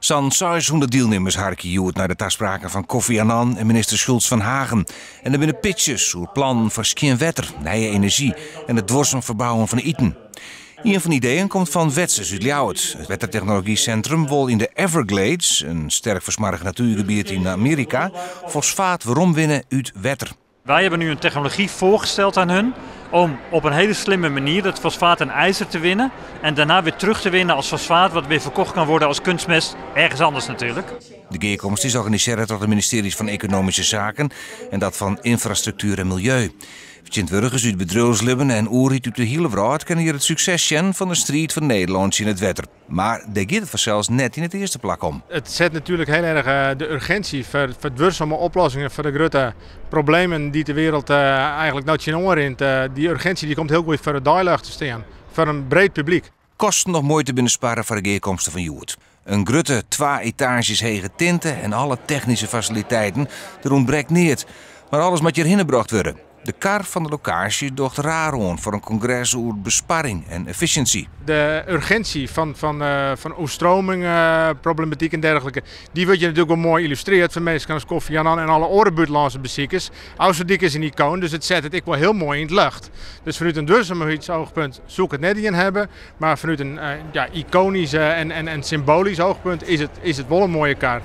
Sa'n 600 dielnimmers harkje hjoed nei de taspraken fan Kofi Annan en minister Schultz van Haegen. En der binne pitches oer plannen foar skjin wetter, nije enerzjy en it duorsum ferbouwen fan iten. Ien fan de ideeën komt fan Wetsus út Ljouwert. It Wettertechnologysintrum wol yn de Everglades, in sterk fersmoarge natuergebiet yn Amearika, fosfaat weromwinne út wetter. Wij hebben nu een technologie voorgesteld aan hun om op een hele slimme manier dat fosfaat en ijzer te winnen en daarna weer terug te winnen als fosfaat wat weer verkocht kan worden als kunstmest ergens anders natuurlijk. De gearkomste is organisearre troch de ministearjes fan Ekonomyske Saken en dat fan Ynfrastruktuer en Miljeu. Fertsjintwurdigers út it bedriuwslibben en oerheid út de hiele wrâld kinne hjir it sukses sjen fan de striid fan Nederlân tsjin it wetter. Mar dêr giet it fansels net yn it earste plak om. It set natuerlik hiel erch de urginsje foar duorsume oplossingen foar de grutte problemen dy't de wereld eigenlik no tsjinoan rint. Dy urginsje dy komt hiel goed foar it deiljocht te stean foar in breed publyk. Kosten noch muoite binne sparre foar de gearkomste fan hjoed. In grutte twa etaazjes hege tinte en alle technyske fasiliteiten, der ûntbrekt neat. Mar alles moat hjirhinne brocht wurde. De kar fan de lokaasje docht raar oan foar in kongres oer besparring en efficiency. De urginsje fan oerstreamingsproblematyk en dergelike, dy wurdt hjir natuerlik wol moai yllustrearre foar minsken as Kofi Annan en alle oare bûtenlânske besikers. Ofslútdyk is in ikoan, dus it set it ek wol hiel moai yn it ljocht. Dus fanút in duorsumheidsoogpunt soe ik it net dien hawwe, mar fanút in, ja, ikoanysk en symboalysk oogpunt is it wol in moaie kar.